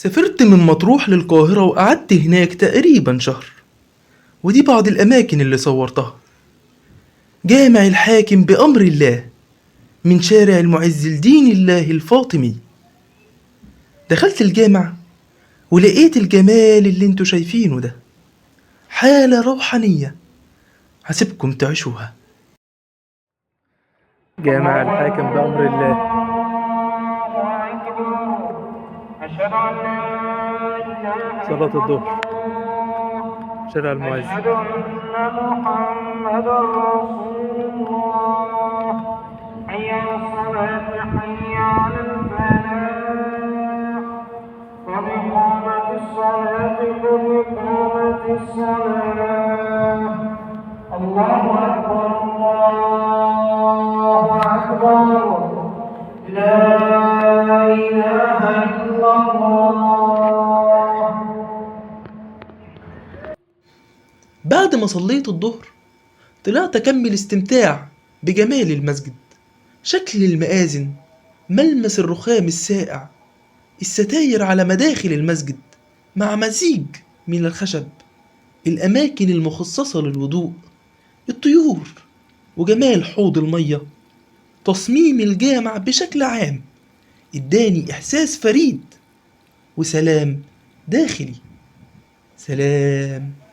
سافرت من مطروح للقاهرة وقعدت هناك تقريبا شهر، ودي بعض الأماكن اللي صورتها. جامع الحاكم بأمر الله من شارع المعز لدين الله الفاطمي. دخلت الجامع ولقيت الجمال اللي انتوا شايفينه ده، حالة روحانية هسيبكم تعيشوها. جامع الحاكم بأمر الله. صلاة الظهر، شارع المعز. أشهد أن محمدا رسول الله. حي على الصلاة، حي على الفلاح. قد قامت الصلاة، قد قامت الصلاة. الله أكبر، الله أكبر، لا إله إلا الله. بعد ما صليت الظهر طلعت أكمل استمتاع بجمال المسجد، شكل المآذن، ملمس الرخام السائع، الستاير على مداخل المسجد مع مزيج من الخشب، الأماكن المخصصة للوضوء، الطيور، وجمال حوض المية. تصميم الجامع بشكل عام اداني إحساس فريد وسلام داخلي. سلام.